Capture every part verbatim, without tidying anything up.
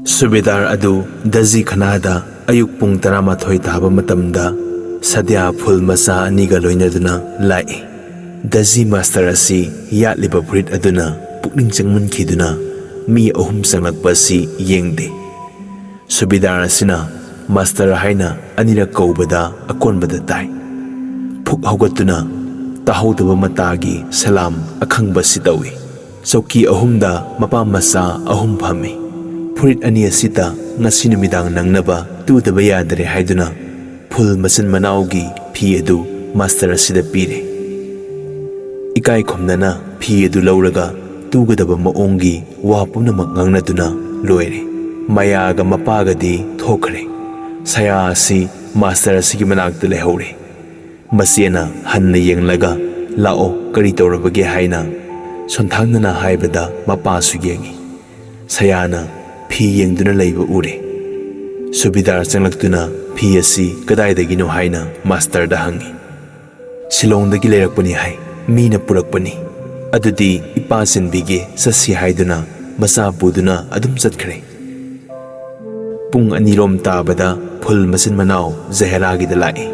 ꯁꯨꯕꯦꯗꯥꯔ ꯑꯗꯨ ꯗꯖꯤ ꯈꯅꯥꯗ ꯑꯌꯨꯛ ꯄꯨꯡ ꯇꯔꯥꯃꯥꯊꯣꯏ ꯇꯥꯕ ꯃꯇꯝꯗ ꯁꯗ꯭ꯌꯥ ꯐꯨꯜ ꯃꯆꯥ ꯑꯅꯤꯒ ꯂꯣꯏꯅꯗꯨꯅ ꯂꯥꯛꯏ꯫ ꯗꯖꯤ ꯃꯥꯁꯇꯔ ꯑꯁꯤ ꯌꯥꯠꯂꯤꯕ ꯐꯨꯔꯤꯠ ꯑꯗꯨꯅ ꯄꯨꯛꯅꯤꯡ ꯆꯪꯃꯟꯈꯤꯗꯨꯅ ꯃꯤ ꯑꯍꯨꯝ ꯆꯪꯂꯛꯄ ꯑꯁꯤ ꯌꯦꯡꯗꯦ꯫ ꯁꯨꯕꯦꯗꯥꯔ ꯑꯁꯤꯅ ꯃꯥꯁꯇꯔ ꯍꯥꯏꯅ ꯑꯅꯤꯔꯛ ꯀꯧꯕꯗ ꯑꯀꯣꯟꯕꯗ ꯇꯥꯏ꯫ ꯐꯨꯛ ꯍꯧꯒꯠꯇꯨꯅ ꯇꯥꯍꯧꯗꯕ ꯃꯇꯥꯒꯤ ꯁꯂꯥꯝ ꯑꯈꯪꯕ ꯑꯁꯤ ꯇꯧꯏ꯫ ꯆꯧꯀꯤ ꯑꯍꯨꯝꯗ ꯃꯄꯥ ꯃꯆꯥ ꯑꯍꯨꯝ ꯐꯝꯃꯤ꯫ ꯐꯨꯔꯤꯠ ꯑꯅꯤ ꯑꯁꯤꯇ ꯉꯁꯤ ꯅꯨꯃꯤꯗꯥꯡ ꯅꯪꯅꯕ ꯇꯨꯗꯕ ꯌꯥꯗ꯭ꯔꯦ ꯍꯥꯏꯗꯨꯅ ꯐꯨꯜ ꯃꯆꯤꯟ ꯃꯅꯥꯎꯒꯤ ꯐꯤ ꯑꯗꯨ ꯃꯥꯁꯇꯔ ꯑꯁꯤꯗ ꯄꯤꯔꯦ꯫ ꯏꯀꯥꯏ ꯈꯨꯝꯅꯅ ꯐꯤ ꯑꯗꯨ ꯂꯧꯔꯒ ꯇꯨꯒꯗꯕ ꯃꯑꯣꯡꯒꯤ ꯋꯥ ꯄꯨꯝꯅꯃꯛ ꯉꯥꯡꯅꯗꯨꯅ ꯂꯣꯏꯔꯦ꯫ ꯃꯌꯥꯒ ꯃꯄꯥꯒꯗꯤ ꯊꯣꯛꯈ꯭ꯔꯦ꯫ ꯁꯌꯥ ꯑꯁꯤ ꯃꯥꯁꯇꯔ ꯑꯁꯤꯒꯤ ꯃꯅꯥꯛꯇ ꯂꯩꯍꯧꯔꯦ꯫ ꯃꯆꯦꯅ ꯍꯟꯅ ꯌꯦꯡꯂꯒ, "ꯂꯥꯛꯑꯣ, ꯀꯔꯤ ꯇꯧꯔꯕꯒꯦ?" ꯍꯥꯏꯅ ꯁꯣꯟꯊꯥꯡꯅꯅ ꯍꯥꯏꯕꯗ ꯃꯄꯥꯁꯨ ꯌꯦꯡꯏ꯫ ꯁꯌꯥꯅ ꯐꯤ ꯌꯦꯡꯗꯨꯅ ꯂꯩꯕ ꯎꯔꯦ꯫ ꯁꯨꯕꯦꯗꯥꯔ ꯆꯪꯂꯛꯇꯨꯅ ꯐꯤ ꯑꯁꯤ ꯀꯗꯥꯏꯗꯒꯤꯅꯣ ꯍꯥꯏꯅ ꯃꯥꯁꯇꯔꯗ ꯍꯪꯏ꯫ "ꯁꯤꯂꯣꯡꯗꯒꯤ ꯂꯩꯔꯛꯄꯅꯤ" ꯍꯥꯏ꯫ "ꯃꯤꯅ ꯄꯨꯔꯛꯄꯅꯤ꯫ ꯑꯗꯨꯗꯤ ꯏꯄꯥ ꯆꯦꯟꯕꯤꯒꯦ, ꯆꯠꯁꯤ" ꯍꯥꯏꯗꯨꯅ ꯃꯆꯥ ꯄꯨꯗꯨꯅ ꯑꯗꯨꯝ ꯆꯠꯈ꯭ꯔꯦ꯫ ꯄꯨꯡ ꯑꯅꯤꯔꯣꯝ ꯇꯥꯕꯗ ꯐꯨꯜ ꯃꯆꯤꯟ ꯃꯅꯥꯎ ꯖꯍꯦꯔꯥꯒꯤꯗ ꯂꯥꯛꯏ꯫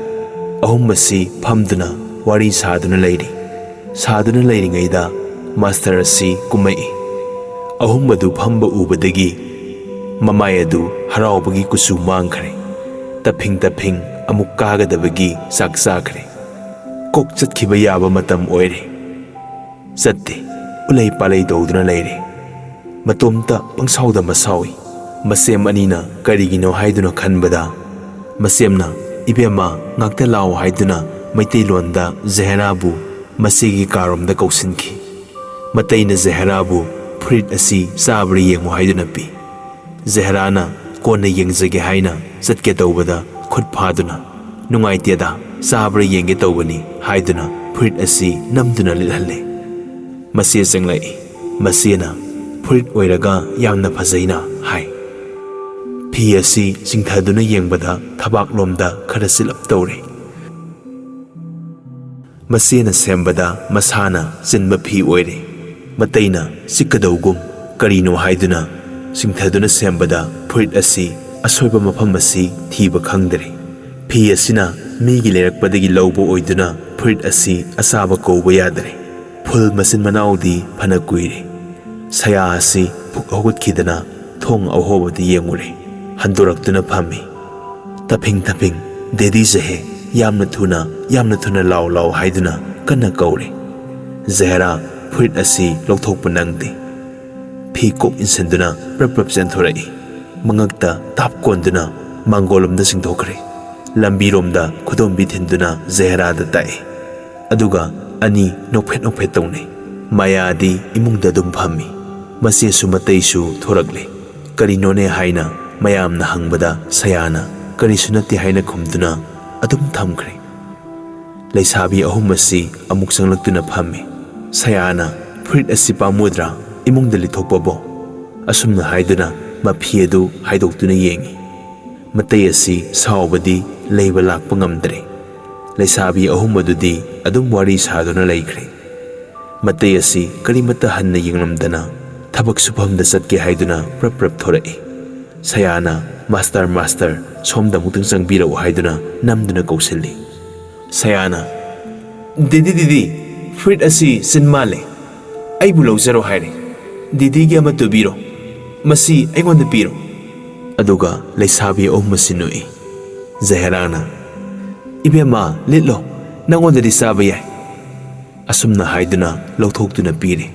ꯑꯍꯨꯝ ꯑꯁꯤ ꯐꯝꯗꯨꯅ ꯋꯥꯔꯤ ꯁꯥꯗꯨꯅ ꯂꯩꯔꯤ꯫ ꯁꯥꯗꯨꯅ ꯂꯩꯔꯤꯉꯩꯗ ꯃꯥꯁꯇꯔ ꯑꯁꯤ ꯀꯨꯝꯃꯛꯏ꯫ ꯑꯍꯨꯝ ꯑꯗꯨ ꯐꯝꯕ ꯎꯕꯗꯒꯤ ꯃꯃꯥꯏ ꯑꯗꯨ ꯍꯔꯥꯎꯕꯒꯤ ꯀꯨꯆꯨ ꯃꯥꯡꯈ꯭ꯔꯦ꯫ ꯇꯞꯐꯤꯡ ꯇꯞꯐꯤꯡ ꯑꯃꯨꯛ ꯀꯥꯒꯗꯕꯒꯤ ꯆꯥꯛ ꯆꯥꯈ꯭ꯔꯦ꯫ ꯀꯣꯛ ꯆꯠꯈꯤꯕ ꯌꯥꯕ ꯃꯇꯝ ꯑꯣꯏꯔꯦ꯫ ꯆꯠꯇꯦ꯫ ꯎꯂꯩ ꯄꯥꯂꯩ ꯇꯧꯗꯨꯅ ꯂꯩꯔꯦ꯫ ꯃꯇꯣꯝꯇ ꯄꯪꯁꯥꯎꯗ ꯃꯁꯥꯎꯏ꯫ ꯃꯁꯦꯝ ꯑꯅꯤꯅ ꯀꯔꯤꯒꯤꯅꯣ ꯍꯥꯏꯗꯨꯅ ꯈꯟꯕꯗ, ꯃꯁꯦꯝꯅ, "ꯏꯕꯦꯝꯃ, ꯉꯥꯛꯇ ꯂꯥꯛꯑꯣ" ꯍꯥꯏꯗꯨꯅ ꯃꯩꯇꯩꯂꯣꯟꯗ ꯖꯍꯦꯔꯥꯕꯨ ꯃꯁꯤꯒꯤ ꯀꯥꯔꯣꯝꯗ ꯀꯧꯁꯤꯟꯈꯤ꯫ ꯃꯇꯩꯅ ꯖꯍꯦꯔꯥꯕꯨ ꯐꯨꯔꯤꯠ ꯑꯁꯤ ꯆꯥꯕ꯭ꯔꯥ ꯌꯦꯡꯉꯨ ꯍꯥꯏꯗꯨꯅ ꯄꯤ꯫ ꯖꯍꯦꯔꯥꯅ ꯀꯣꯟꯅ ꯌꯦꯡꯖꯒꯦ ꯍꯥꯏꯅ ꯆꯠꯀꯦ ꯇꯧꯕꯗ ꯈꯨꯠ ꯐꯥꯗꯨꯅ, "ꯅꯨꯡꯉꯥꯏꯇꯦꯗ, ꯆꯥꯕ꯭ꯔꯥ ꯌꯦꯡꯒꯦ ꯇꯧꯕꯅꯤ" ꯍꯥꯏꯗꯨꯅ ꯐꯨꯔꯤꯠ ꯑꯁꯤ ꯅꯝꯗꯨꯅ ꯂꯤꯠꯍꯜꯂꯦ꯫ ꯃꯆꯦ ꯆꯪꯂꯛꯏ꯫ ꯃꯆꯦꯅ, "ꯐꯨꯔꯤꯠ ꯑꯣꯏꯔꯒ ꯌꯥꯝꯅ ꯐꯖꯩꯅ" ꯍꯥꯏ꯫ ꯐꯤ ꯑꯁꯤ ꯆꯤꯡꯊꯗꯨꯅ ꯌꯦꯡꯕꯗ ꯊꯕꯥꯛꯂꯣꯝꯗ ꯈꯔ ꯆꯤꯜꯂꯞ ꯇꯧꯔꯦ꯫ ꯃꯆꯦꯅ ꯁꯦꯝꯕꯗ ꯃꯁꯥꯅ ꯆꯤꯟꯕ ꯐꯤ ꯑꯣꯏꯔꯦ꯫ ꯃꯇꯩꯅ ꯆꯤꯛꯀꯗꯧꯒꯨꯝ ꯀꯔꯤꯅꯣ ꯍꯥꯏꯗꯨꯅ ꯆꯤꯡꯊꯗꯨꯅ ꯁꯦꯝꯕꯗ ꯐꯨꯔꯤꯠ ꯑꯁꯤ ꯑꯁꯣꯏꯕ ꯃꯐꯝ ꯑꯁꯤ ꯊꯤꯕ ꯈꯪꯗꯔꯦ꯫ ꯐꯤ ꯑꯁꯤꯅ ꯃꯤꯒꯤ ꯂꯩꯔꯛꯄꯗꯒꯤ ꯂꯧꯕ ꯑꯣꯏꯗꯨꯅ ꯐꯨꯔꯤꯠ ꯑꯁꯤ ꯑꯆꯥꯕ ꯀꯧꯕ ꯌꯥꯗꯔꯦ꯫ ꯐꯨꯜ ꯃꯆꯤꯟ ꯃꯅꯥꯎꯗꯤ ꯐꯅ ꯀꯨꯏꯔꯦ꯫ ꯁꯌꯥ ꯑꯁꯤ ꯐꯨꯛ ꯍꯧꯒꯠꯈꯤꯗꯅ ꯊꯣꯡ ꯑꯍꯣꯕꯗ ꯌꯦꯡꯉꯨꯔꯦ꯫ ꯍꯟꯗꯣꯔꯛꯇꯨꯅ ꯐꯝꯃꯤ꯫ "ꯇꯐꯤꯡ, ꯇꯐꯤꯡ, ꯗꯦꯗꯤ ꯖꯍꯦ, ꯌꯥꯝꯅ ꯊꯨꯅ, ꯌꯥꯝꯅ ꯊꯨꯅ ꯂꯥꯎ, ꯂꯥꯎ" ꯍꯥꯏꯗꯨꯅ ꯀꯟꯅ ꯀꯧꯔꯦ꯫ ꯖꯍꯦꯔꯥ ꯐꯨꯔꯤꯠ ꯑꯁꯤ ꯂꯧꯊꯣꯛꯄ ꯅꯪꯗꯦ꯫ ꯐꯤ ꯀꯣꯛ ꯏꯟꯁꯤꯟꯗꯨꯅ ꯄ꯭ꯔꯞ ꯄ꯭ꯔꯞ ꯆꯦꯟꯊꯣꯔꯛꯏ꯫ ꯃꯉꯛꯇ ꯇꯥꯞ ꯀꯣꯟꯗꯨꯅ ꯃꯥꯡꯒꯣꯜꯂꯣꯝꯗ ꯆꯤꯡꯊꯣꯛꯈ꯭ꯔꯦ꯫ ꯂꯝꯕꯤꯔꯣꯝꯗ ꯈꯨꯗꯣꯝꯕꯤ ꯊꯤꯟꯗꯨꯅ ꯖꯍꯦꯔꯥꯗ ꯇꯥꯛꯏ꯫ ꯑꯗꯨꯒ ꯑꯅꯤ ꯅꯣꯛꯐꯦꯠ ꯅꯣꯛꯐꯦꯠ ꯇꯧꯅꯩ꯫ ꯃꯌꯥꯗꯤ ꯏꯃꯨꯡꯗ ꯑꯗꯨꯝ ꯐꯝꯃꯤ꯫ ꯃꯆꯦꯁꯨ ꯃꯇꯩꯁꯨ ꯊꯣꯔꯛꯂꯦ꯫ "ꯀꯔꯤꯅꯣꯅꯦ?" ꯍꯥꯏꯅ ꯃꯌꯥꯝꯅ ꯍꯪꯕꯗ ꯁꯌꯥꯅ "ꯀꯔꯤꯁꯨ ꯅꯠꯇꯦ" ꯍꯥꯏꯅ ꯈꯨꯝꯗꯨꯅ ꯑꯗꯨꯝ ꯊꯝꯈ꯭ꯔꯦ꯫ ꯂꯩꯁꯥꯕꯤ ꯑꯍꯨꯝ ꯑꯁꯤ ꯑꯃꯨꯛ ꯆꯪꯂꯛꯇꯨꯅ ꯐꯝꯃꯤ꯫ ꯁꯌꯥꯅ "ꯐꯨꯔꯤꯠ ꯑꯁꯤ ꯄꯥꯝꯃꯨꯗ꯭ꯔꯥ? ꯏꯃꯨꯡꯗ ꯂꯤꯠꯊꯣꯛꯄꯕꯣ?" ꯑꯁꯨꯝꯅ ꯍꯥꯏꯗꯨꯅ ꯃꯐꯤ ꯑꯗꯨ ꯍꯥꯏꯗꯣꯛꯇꯨꯅ ꯌꯦꯡꯉꯤ꯫ ꯃꯇꯩ ꯑꯁꯤ ꯁꯥꯎꯕꯗꯤ ꯂꯩꯕ ꯂꯥꯛꯄ ꯉꯝꯗ꯭ꯔꯦ꯫ ꯂꯩꯁꯥꯕꯤ ꯑꯍꯨꯝ ꯑꯗꯨꯗꯤ ꯑꯗꯨꯝ ꯋꯥꯔꯤ ꯁꯥꯗꯨꯅ ꯂꯩꯈ꯭ꯔꯦ꯫ ꯃꯇꯩ ꯑꯁꯤ ꯀꯔꯤꯃꯠꯇ ꯍꯟꯅ ꯌꯦꯡꯂꯝꯗꯅ ꯊꯕꯛ ꯁꯨꯐꯝꯗ ꯆꯠꯀꯦ ꯍꯥꯏꯗꯨꯅ ꯄ꯭ꯔꯞ ꯄ꯭ꯔꯞ ꯊꯣꯔꯛꯏ꯫ ꯁꯌꯥꯅ "ꯃꯥꯁꯇꯔ, ꯃꯥꯁꯇꯔ, ꯁꯣꯝꯗ ꯑꯃꯨꯛꯇꯪ ꯆꯪꯕꯤꯔꯛꯎ" ꯍꯥꯏꯗꯨꯅ ꯅꯝꯗꯨꯅ ꯀꯧꯁꯤꯜꯂꯤ꯫ ꯁꯌꯥꯅ "ꯗꯤꯗꯤ, ꯗꯤꯗꯤ, ꯐꯨꯔꯤꯠ ꯑꯁꯤ ꯆꯤꯟ ꯃꯥꯜꯂꯦ꯫ ꯑꯩꯕꯨ ꯂꯧꯖꯔꯣ ꯍꯥꯏꯔꯦ꯫ ꯗꯤꯗꯤꯒꯤ ꯑꯃ ꯇꯨꯕꯤꯔꯣ꯫ ꯃꯁꯤ ꯑꯩꯉꯣꯟꯗ ꯄꯤꯔꯣ"꯫ ꯑꯗꯨꯒ ꯂꯩꯁꯥꯕꯤ ꯑꯍꯨꯝ ꯑꯁꯤ ꯅꯣꯛꯏ꯫ ꯖꯍꯦꯔꯥꯅ "ꯏꯕꯦꯝꯃ, ꯂꯤꯠꯂꯣ, ꯅꯪꯉꯣꯟꯗꯗꯤ ꯆꯥꯕ ꯌꯥꯏ"꯫ ꯑꯁꯨꯝꯅ ꯍꯥꯏꯗꯨꯅ ꯂꯧꯊꯣꯛꯇꯨꯅ ꯄꯤꯔꯦ꯫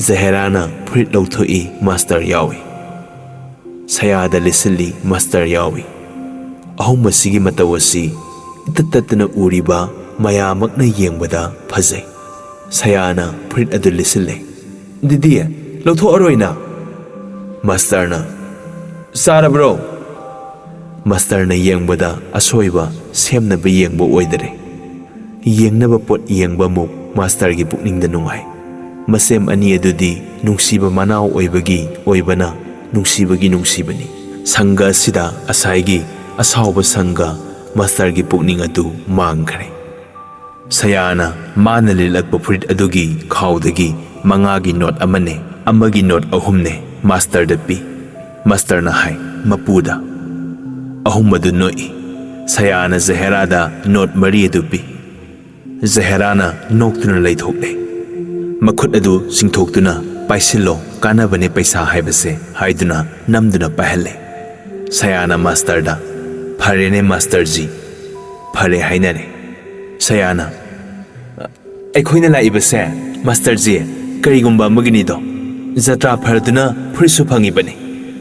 ꯖꯍꯦꯔꯥꯅ ꯐꯨꯔꯤꯠ ꯂꯧꯊꯣꯛꯏ, ꯃꯥꯁꯇꯔ ꯌꯥꯎꯏ꯫ ꯁꯌꯥꯗ ꯂꯤꯠꯁꯤꯜꯂꯤ, ꯃꯥꯁꯇꯔ ꯌꯥꯎꯏ꯫ ꯑꯍꯨꯝ ꯑꯁꯤꯒꯤ ꯃꯇꯧ ꯑꯁꯤ ꯏꯇꯠ ꯇꯠꯇꯅ ꯎꯔꯤꯕ ꯃꯌꯥꯝꯃꯛꯅ ꯌꯦꯡꯕꯗ ꯐꯖꯩ꯫ ꯁꯌꯥꯅ ꯐꯨꯔꯤꯠ ꯑꯗꯨ ꯂꯤꯠꯁꯤꯜꯂꯦ꯫ "ꯗꯤꯗꯤ, ꯂꯧꯊꯣꯛꯑꯔꯣꯏꯅ?" ꯃꯥꯁꯇꯔꯅ "ꯆꯥꯔꯕ꯭ꯔꯣ?" ꯃꯥꯁꯇꯔꯅ ꯌꯦꯡꯕꯗ ꯑꯁꯣꯏꯕ ꯁꯦꯝꯅꯕ ꯌꯦꯡꯕ ꯑꯣꯏꯗꯔꯦ꯫ ꯌꯦꯡꯅꯕ ꯄꯣꯠ ꯌꯦꯡꯕ ꯑꯃꯨꯛ ꯃꯥꯁꯇꯔꯒꯤ ꯄꯨꯛꯅꯤꯡꯗ ꯅꯨꯡꯉꯥꯏ꯫ ꯃꯁꯦꯝ ꯑꯅꯤ ꯑꯗꯨꯗꯤ ꯅꯨꯡꯁꯤꯕ ꯃꯅꯥꯎ ꯑꯣꯏꯕꯒꯤ ꯑꯣꯏꯕꯅ ꯅꯨꯡꯁꯤꯕꯒꯤ ꯅꯨꯡꯁꯤꯕꯅꯤ꯫ ꯁꯪꯒ ꯑꯁꯤꯗ ꯑꯁꯥꯏꯒꯤ ꯑꯁꯥꯎꯕ ꯁꯪꯒ ꯃꯥꯁꯇꯔꯒꯤ ꯄꯨꯛꯅꯤꯡ ꯑꯗꯨ ꯃꯥꯡꯈ꯭ꯔꯦ꯫ ꯁꯌꯥꯅ ꯃꯥꯅ ꯂꯤꯠꯂꯛꯄ ꯐꯨꯔꯤꯠ ꯑꯗꯨꯒꯤ ꯈꯥꯎꯗꯒꯤ ꯃꯉꯥꯒꯤ ꯅꯣꯠ ꯑꯃꯅꯦ, ꯑꯃꯒꯤ ꯅꯣꯠ ꯑꯍꯨꯝꯅꯦ, ꯃꯥꯁꯇꯔꯗ ꯄꯤ꯫ ꯃꯥꯁꯇꯔꯅ ꯍꯥꯏ ꯃꯄꯨꯗ꯫ ꯑꯍꯨꯝ ꯑꯗꯨ ꯅꯣꯛꯏ꯫ ꯁꯌꯥꯅ ꯖꯍꯦꯔꯥꯗ ꯅꯣꯠ ꯃꯔꯤ ꯑꯗꯨ ꯄꯤ꯫ ꯖꯍꯦꯔꯥꯅ ꯅꯣꯛꯇꯨꯅ ꯂꯩꯊꯣꯛꯂꯦ꯫ ꯃꯈꯨꯠ ꯑꯗꯨ ꯆꯤꯡꯊꯣꯛꯇꯨꯅ, "ꯄꯥꯏꯁꯤꯜꯂꯣ, ꯀꯥꯟꯅꯕꯅꯦ ꯄꯩꯁꯥ ꯍꯥꯏꯕꯁꯦ" ꯍꯥꯏꯗꯨꯅ ꯅꯝꯗꯨꯅ ꯄꯥꯏꯍꯜꯂꯦ꯫ ꯁꯌꯥꯅ ꯃꯥꯁꯇꯔꯗ, "ꯐꯔꯦꯅꯦ ꯃꯥꯁꯇꯔꯖꯤ, ꯐꯔꯦ" ꯍꯥꯏꯅꯔꯦ꯫ ꯁꯌꯥꯅ, "ꯑꯩꯈꯣꯏꯅ ꯂꯥꯛꯏꯕꯁꯦ ꯃꯥꯁꯇꯔꯖꯤ, ꯀꯔꯤꯒꯨꯝꯕ ꯑꯃꯒꯤꯅꯤꯗꯣ, ꯖꯇ꯭ꯔꯥ ꯐꯔꯗꯨꯅ ꯐꯨꯔꯤꯠꯁꯨ ꯐꯪꯉꯤꯕꯅꯤ꯫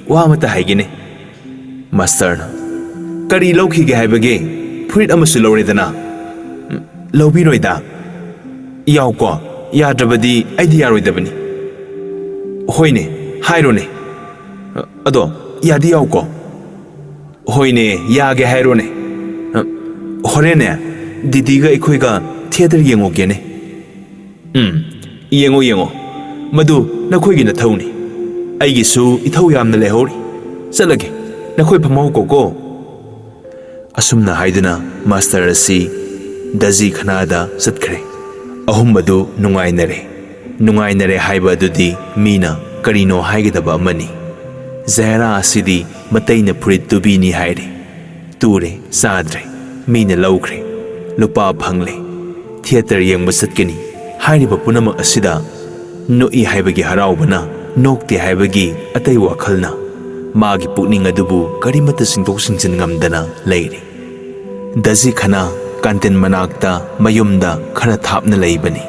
ꯋꯥ ꯑꯃꯇ ꯍꯥꯏꯒꯦꯅꯦ꯫" ꯃꯥꯁꯇꯔꯅ, "ꯀꯔꯤ ꯂꯧꯈꯤꯒꯦ ꯍꯥꯏꯕꯒꯦ? ꯐꯨꯔꯤꯠ ꯑꯃꯁꯨ ꯂꯧꯔꯦꯗꯅ꯫" "ꯎꯝ, ꯂꯧꯕꯤꯔꯣꯏꯗ꯫" "ꯌꯥꯎꯀꯣ, ꯌꯥꯗ꯭ꯔꯕꯗꯤ ꯑꯩꯗꯤ ꯌꯥꯔꯣꯏꯗꯕꯅꯤ꯫" "ꯍꯣꯏꯅꯦ, ꯍꯥꯏꯔꯣꯅꯦ꯫ ꯑꯗꯣ ꯌꯥꯗꯤ ꯌꯥꯎꯀꯣ꯫" "ꯍꯣꯏꯅꯦ, ꯌꯥꯒꯦ ꯍꯥꯏꯔꯣꯅꯦ꯫ ꯍꯣꯔꯦꯟꯅꯦ, ꯗꯤꯗꯤꯒ ꯑꯩꯈꯣꯏꯒ ꯊꯤꯌꯦꯇꯔ ꯌꯦꯡꯉꯨꯒꯦꯅꯦ꯫" "ꯎꯝ, ꯌꯦꯡꯉꯣ, ꯌꯦꯡꯉꯣ꯫ ꯃꯗꯨ ꯅꯈꯣꯏꯒꯤ ꯅꯊꯧꯅꯤ꯫ ꯑꯩꯒꯤꯁꯨ ꯏꯊꯧ ꯌꯥꯝꯅ ꯂꯩꯍꯧꯔꯤ꯫ ꯆꯠꯂꯒꯦ, ꯅꯈꯣꯏ ꯐꯝꯍꯧꯀꯣ ꯀꯣ꯫" ꯑꯁꯨꯝꯅ ꯍꯥꯏꯗꯨꯅ ꯃꯥꯁꯇꯔ ꯑꯁꯤ ꯗꯖꯤ ꯈꯅꯥꯗ ꯆꯠꯈ꯭ꯔꯦ꯫ ꯑꯍꯨꯝ ꯑꯗꯨ ꯅꯨꯡꯉꯥꯏꯅꯔꯦ꯫ ꯅꯨꯡꯉꯥꯏꯅꯔꯦ ꯍꯥꯏꯕ ꯑꯗꯨꯗꯤ ꯃꯤꯅ ꯀꯔꯤꯅꯣ ꯍꯥꯏꯒꯗꯕ ꯑꯃꯅꯤ꯫ ꯖꯍꯦꯔꯥ ꯑꯁꯤꯗꯤ ꯃꯇꯩꯅ ꯐꯨꯔꯤꯠ ꯇꯨꯕꯤꯅꯤ ꯍꯥꯏꯔꯦ꯫ ꯇꯨꯔꯦ, ꯆꯥꯗ꯭ꯔꯦ, ꯃꯤꯅ ꯂꯧꯈ꯭ꯔꯦ, ꯂꯨꯄꯥ ꯐꯪꯂꯦ, ꯊꯤꯌꯦꯇꯔ ꯌꯦꯡꯕ ꯆꯠꯀꯅꯤ ꯍꯥꯏꯔꯤꯕ ꯄꯨꯝꯅꯃꯛ ꯑꯁꯤꯗ ꯅꯣꯛꯏ ꯍꯥꯏꯕꯒꯤ ꯍꯔꯥꯎꯕꯅ ꯅꯣꯛꯇꯦ ꯍꯥꯏꯕꯒꯤ ꯑꯇꯩ ꯋꯥꯈꯜꯅ ꯃꯥꯒꯤ ꯄꯨꯛꯅꯤꯡ ꯑꯗꯨꯕꯨ ꯀꯔꯤꯃꯠꯇ ꯁꯤꯡꯗꯣꯛ ꯁꯤꯡꯖꯤꯟ ꯉꯝꯗꯅ ꯂꯩꯔꯤ꯫ ꯗꯖꯤ ꯈꯅꯥ ꯀꯥꯟꯇꯤꯟ ꯃꯅꯥꯛꯇ ꯃꯌꯨꯝꯗ ꯈꯔ ꯊꯥꯞꯅ ꯂꯩꯕꯅꯤ꯫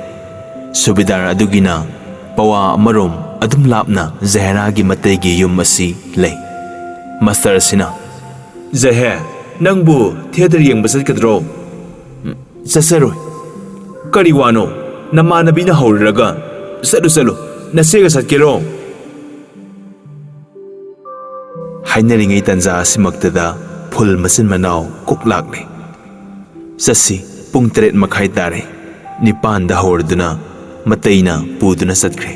ꯁꯨꯕꯦꯗꯥꯔ ꯑꯗꯨꯒꯤꯅ ꯄꯋꯥ ꯑꯃꯔꯣꯝ ꯑꯗꯨꯝ ꯂꯥꯞꯅ ꯖꯍꯦꯔꯥꯒꯤ ꯃꯇꯩꯒꯤ ꯌꯨꯝ ꯑꯁꯤ ꯂꯩ꯫ ꯃꯥꯁꯇꯔ ꯑꯁꯤꯅ, "ꯖꯍꯦ, ꯅꯪꯕꯨ ꯊꯤꯌꯦꯇꯔ ꯌꯦꯡꯕ ꯆꯠꯀꯗ꯭ꯔꯣ?" "ꯎꯝ, ꯆꯠꯆꯔꯣꯏ꯫" "ꯀꯔꯤ ꯋꯥꯅꯣ? ꯅꯃꯥꯟꯅꯕꯤꯅ ꯍꯧꯔꯨꯔꯒ ꯆꯠꯂꯨ, ꯆꯠꯂꯨ, ꯅꯆꯦꯒ ꯆꯠꯀꯦꯔꯣ?" ꯍꯥꯏꯅꯔꯤꯉꯩ ꯇꯟꯖꯥ ꯑꯁꯤꯃꯛꯇꯗ ꯐꯨꯜ ꯃꯆꯤꯟ ꯃꯅꯥꯎ ꯀꯨꯛ ꯂꯥꯛꯂꯦ꯫ "ꯆꯠꯁꯤ, ꯄꯨꯡ ꯇꯔꯦꯠ ꯃꯈꯥꯏ ꯇꯥꯔꯦ꯫" ꯅꯤꯄꯥꯟꯗ ꯍꯧꯔꯗꯨꯅ ꯃꯇꯩꯅ ꯄꯨꯗꯨꯅ ꯆꯠꯈ꯭ꯔꯦ꯫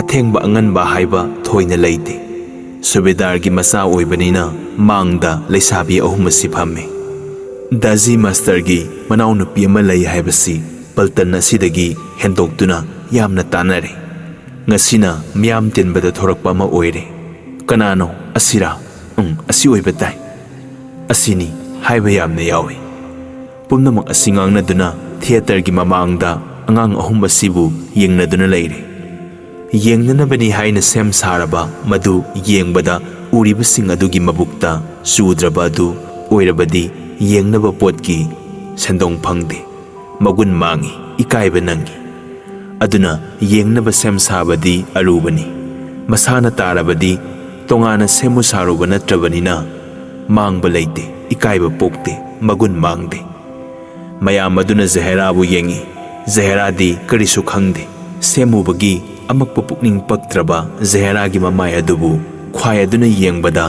ꯑꯊꯦꯡꯕ ꯑꯉꯟꯕ ꯍꯥꯏꯕ ꯊꯣꯏꯅ ꯂꯩꯇꯦ꯫ ꯁꯨꯕꯦꯗꯥꯔꯒꯤ ꯃꯆꯥ ꯑꯣꯏꯕꯅꯤꯅ ꯃꯥꯡꯗ ꯂꯩꯁꯥꯕꯤ ꯑꯍꯨꯝ ꯑꯁꯤ ꯐꯝꯃꯤ꯫ ꯗꯥꯖꯤ ꯃꯥꯁꯇꯔꯒꯤ ꯃꯅꯥꯎꯅꯨꯄꯤ ꯑꯃ ꯂꯩ ꯍꯥꯏꯕꯁꯤ ꯄꯜꯇꯟ ꯑꯁꯤꯗꯒꯤ ꯍꯦꯟꯗꯣꯛꯇꯨꯅ ꯌꯥꯝꯅ ꯇꯥꯅꯔꯦ꯫ ꯉꯁꯤꯅ ꯃꯤꯌꯥꯝ ꯇꯤꯟꯕꯗ ꯊꯣꯔꯛꯄ ꯑꯃ ꯑꯣꯏꯔꯦ꯫ ꯀꯅꯥꯅꯣ? ꯑꯁꯤꯔꯥ? ꯎꯝ, ꯑꯁꯤ ꯑꯣꯏꯕ ꯇꯥꯏ꯫ ꯑꯁꯤꯅꯤ ꯍꯥꯏꯕ ꯌꯥꯝꯅ ꯌꯥꯎꯏ꯫ ꯄꯨꯝꯅꯃꯛ ꯑꯁꯤ ꯉꯥꯡꯅꯗꯨꯅ ꯊꯤꯌꯦꯇꯔꯒꯤ ꯃꯃꯥꯡꯗ ꯑꯉꯥꯡ ꯑꯍꯨꯝ ꯑꯁꯤꯕꯨ ꯌꯦꯡꯅꯗꯨꯅ ꯂꯩꯔꯦ꯫ ꯌꯦꯡꯅꯅꯕꯅꯤ ꯍꯥꯏꯅ ꯁꯦꯝ ꯁꯥꯔꯕ ꯃꯗꯨ ꯌꯦꯡꯕꯗ ꯎꯔꯤꯕꯁꯤꯡ ꯑꯗꯨꯒꯤ ꯃꯕꯨꯛꯇ ꯆꯨꯗ꯭ꯔꯕ ꯑꯗꯨ ꯑꯣꯏꯔꯕꯗꯤ ꯌꯦꯡꯅꯕ ꯄꯣꯠꯀꯤ ꯁꯦꯟꯗꯣꯡ ꯐꯪꯗꯦ꯫ ꯃꯒꯨꯟ ꯃꯥꯡꯏ, ꯏꯀꯥꯏꯕ ꯅꯪꯏ꯫ ꯑꯗꯨꯅ ꯌꯦꯡꯅꯕ ꯁꯦꯝ ꯁꯥꯕꯗꯤ ꯑꯔꯨꯕꯅꯤ꯫ ꯃꯁꯥꯅ ꯇꯥꯔꯕꯗꯤ ꯇꯣꯉꯥꯟꯅ ꯁꯦꯝꯃꯨ ꯁꯥꯔꯨꯕ ꯅꯠꯇ꯭ꯔꯕꯅꯤꯅ ꯃꯥꯡꯕ ꯂꯩꯇꯦ, ꯏꯀꯥꯏꯕ ꯄꯣꯛꯇꯦ, ꯃꯒꯨꯟ ꯃꯥꯡꯗꯦ꯫ ꯃꯌꯥꯝ ꯑꯗꯨꯅ ꯖꯍꯦꯔꯥꯕꯨ ꯌꯦꯡꯏ꯫ ꯖꯍꯦꯔꯥꯗꯤ ꯀꯔꯤꯁꯨ ꯈꯪꯗꯦ꯫ ꯁꯦꯝꯃꯨꯕꯒꯤ ꯑꯃꯛꯄ ꯄꯨꯛꯅꯤꯡ ꯄꯛꯇ꯭ꯔꯕ ꯖꯍꯦꯔꯥꯒꯤ ꯃꯃꯥꯏ ꯑꯗꯨꯕꯨ ꯈ꯭ꯋꯥꯏ ꯑꯗꯨꯅ ꯌꯦꯡꯕꯗ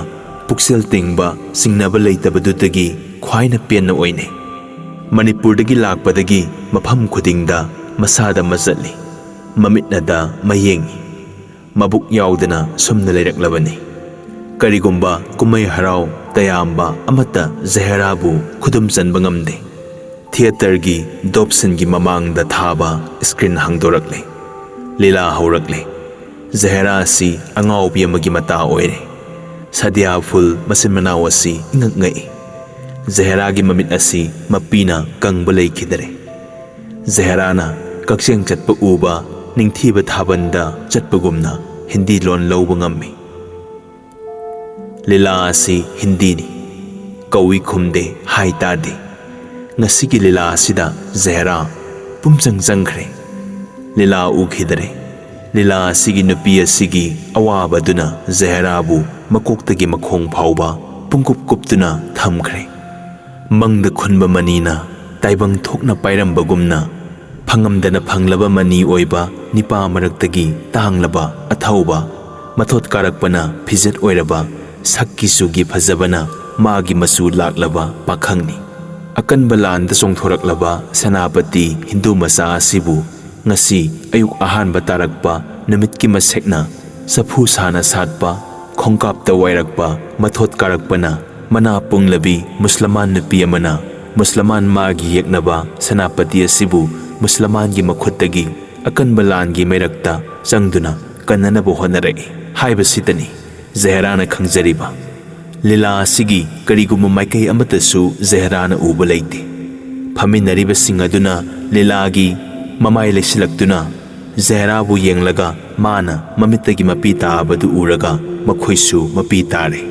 ꯄꯨꯛꯆꯦꯜ ꯇꯤꯡꯕ, ꯆꯤꯡꯅꯕ ꯂꯩꯇꯕꯗꯨꯗꯒꯤ ꯈ꯭ꯋꯥꯏꯅ ꯄꯦꯟꯅ ꯑꯣꯏꯅꯩ꯫ ꯃꯅꯤꯄꯨꯔꯗꯒꯤ ꯂꯥꯛꯄꯗꯒꯤ ꯃꯐꯝ ꯈꯨꯗꯤꯡꯗ ꯃꯁꯥꯗ ꯃꯆꯠꯂꯤ, ꯃꯃꯤꯠꯅꯗ ꯃꯌꯦꯡꯏ꯫ ꯃꯕꯨꯛ ꯌꯥꯎꯗꯅ ꯁꯨꯝꯅ ꯂꯩꯔꯛꯂꯕꯅꯤ꯫ ꯀꯔꯤꯒꯨꯝꯕ ꯀꯨꯝꯍꯩ ꯍꯔꯥꯎ ꯇꯌꯥꯝꯕ ꯑꯃꯠꯇ ꯖꯍꯦꯔꯥꯕꯨ ꯈꯨꯗꯨꯝ ꯆꯟꯕ ꯉꯝꯗꯦ꯫ ꯊꯤꯌꯦꯇꯔꯒꯤ ꯗꯣꯞꯁꯤꯟꯒꯤ ꯃꯃꯥꯡꯗ ꯊꯥꯕ ꯁ꯭ꯀ꯭ꯔꯤꯟ ꯍꯥꯡꯗꯣꯔꯛꯂꯦ꯫ ꯂꯤꯂꯥ ꯍꯧꯔꯛꯂꯦ꯫ ꯖꯍꯦꯔꯥ ꯑꯁꯤ ꯑꯉꯥꯎꯕꯤ ꯑꯃꯒꯤ ꯃꯇꯥ ꯑꯣꯏꯔꯦ꯫ ꯁꯗꯤꯌꯥ ꯐꯨꯜ ꯃꯆꯤꯟ ꯃꯅꯥꯎ ꯑꯁꯤ ꯏꯉꯛ ꯉꯛꯏ꯫ ꯖꯍꯦꯔꯥꯒꯤ ꯃꯃꯤꯠ ꯑꯁꯤ ꯃꯄꯤꯅ ꯀꯪꯕ ꯂꯩꯈꯤꯗꯔꯦ꯫ ꯖꯍꯦꯔꯥꯅ ꯀꯛꯆꯦꯡ ꯆꯠꯄ ꯎꯕ ꯅꯤꯡꯊꯤꯕ ꯊꯥꯕꯟꯗ ꯆꯠꯄꯒꯨꯝꯅ ꯍꯤꯟꯗꯤ ꯂꯣꯟ ꯂꯧꯕ ꯉꯝꯃꯤ꯫ ꯂꯤꯂꯥ ꯑꯁꯤ ꯍꯤꯟꯗꯤꯅꯤ꯫ ꯀꯧꯏ ꯈꯨꯝꯗꯦ, ꯍꯥꯏ ꯇꯥꯗꯦ꯫ ꯉꯁꯤꯒꯤ ꯂꯤꯂꯥ ꯑꯁꯤꯗ ꯖꯍꯦꯔꯥ ꯄꯨꯝꯆꯪ ꯆꯪꯈ꯭ꯔꯦ꯫ ꯂꯤꯂꯥ ꯎꯈꯤꯗꯔꯦ꯫ ꯂꯤꯂꯥ ꯑꯁꯤꯒꯤ ꯅꯨꯄꯤ ꯑꯁꯤꯒꯤ ꯑꯋꯥꯕꯗꯨꯅ ꯖꯍꯦꯔꯥꯕꯨ ꯃꯀꯣꯛꯇꯒꯤ ꯃꯈꯣꯡ ꯐꯥꯎꯕ ꯄꯨꯡꯀꯨꯞ ꯀꯨꯞꯇꯨꯅ ꯊꯝꯈ꯭ꯔꯦ꯫ ꯃꯪꯗ ꯈꯨꯟꯕ ꯃꯅꯤꯅ ꯇꯥꯏꯕꯪ ꯊꯣꯛꯅ ꯄꯥꯏꯔꯝꯕꯒꯨꯝꯅ ꯐꯪꯉꯝꯗꯅ ꯐꯪꯂꯕ ꯃꯅꯤ ꯑꯣꯏꯕ ꯅꯤꯄꯥ ꯃꯔꯛꯇꯒꯤ ꯇꯥꯡꯂꯕ ꯑꯊꯧꯕ ꯃꯊꯣꯠ ꯀꯥꯔꯛꯄꯅ ꯐꯤꯖꯦꯠ ꯑꯣꯏꯔꯕ ꯁꯛꯀꯤ ꯆꯨꯒꯤ ꯐꯖꯕꯅ ꯃꯥꯒꯤ ꯃꯆꯨ ꯂꯥꯛꯂꯕ ꯄꯥꯈꯪꯅꯤ꯫ ꯑꯀꯟꯕ ꯂꯥꯟꯗ ꯆꯣꯡꯊꯣꯔꯛꯂꯕ ꯁꯦꯅꯥꯄꯇꯤ ꯍꯤꯟꯗꯨ ꯃꯆꯥ ꯑꯁꯤꯕꯨ ꯉꯁꯤ ꯑꯌꯨꯛ ꯑꯍꯥꯟꯕ ꯇꯥꯔꯛꯄ ꯅꯨꯃꯤꯠꯀꯤ ꯃꯁꯦꯛꯅ ꯆꯐꯨ ꯁꯥꯅ ꯁꯥꯠꯄ ꯈꯣꯡꯀꯥꯞꯇ ꯋꯥꯏꯔꯛꯄ ꯃꯊꯣꯠ ꯀꯥꯔꯛꯄꯅ ꯃꯅꯥ ꯄꯨꯡꯂꯕꯤ ꯃꯨꯁꯂꯃꯥꯟ ꯅꯨꯄꯤ ꯑꯃꯅ ꯃꯨꯁꯂꯃꯥꯟ ꯃꯥꯒꯤ ꯌꯦꯛꯅꯕ ꯁꯦꯅꯥꯄꯇꯤ ꯑꯁꯤꯕꯨ ꯃꯨꯁꯂꯃꯥꯟꯒꯤ ꯃꯈꯨꯠꯇꯒꯤ ꯑꯀꯟꯕ ꯂꯥꯟꯒꯤ ꯃꯩꯔꯛꯇ ꯆꯪꯗꯨꯅ ꯀꯟꯅꯅꯕ ꯍꯣꯠꯅꯔꯛꯏ ꯍꯥꯏꯕꯁꯤꯗꯅꯤ ꯖꯍꯦꯔꯥꯅ ꯈꯪꯖꯔꯤꯕ꯫ ꯂꯤꯂꯥ ꯑꯁꯤꯒꯤ ꯀꯔꯤꯒꯨꯝꯕ ꯃꯥꯏꯀꯩ ꯑꯃꯠꯇꯁꯨ ꯖꯍꯦꯔꯥꯅ ꯎꯕ ꯂꯩꯇꯦ꯫ ꯐꯝꯃꯤꯟꯅꯔꯤꯕꯁꯤꯡ ꯑꯗꯨꯅ ꯂꯤꯂꯥꯒꯤ ꯃꯃꯥꯏ ꯂꯩꯁꯤꯜꯂꯛꯇꯨꯅ ꯖꯍꯦꯔꯥꯕꯨ ꯌꯦꯡꯂꯒ ꯃꯥꯅ ꯃꯃꯤꯠꯇꯒꯤ ꯃꯄꯤ ꯇꯥꯕꯗꯨ ꯎꯔꯒ ꯃꯈꯣꯏꯁꯨ ꯃꯄꯤ ꯇꯥꯔꯦ꯫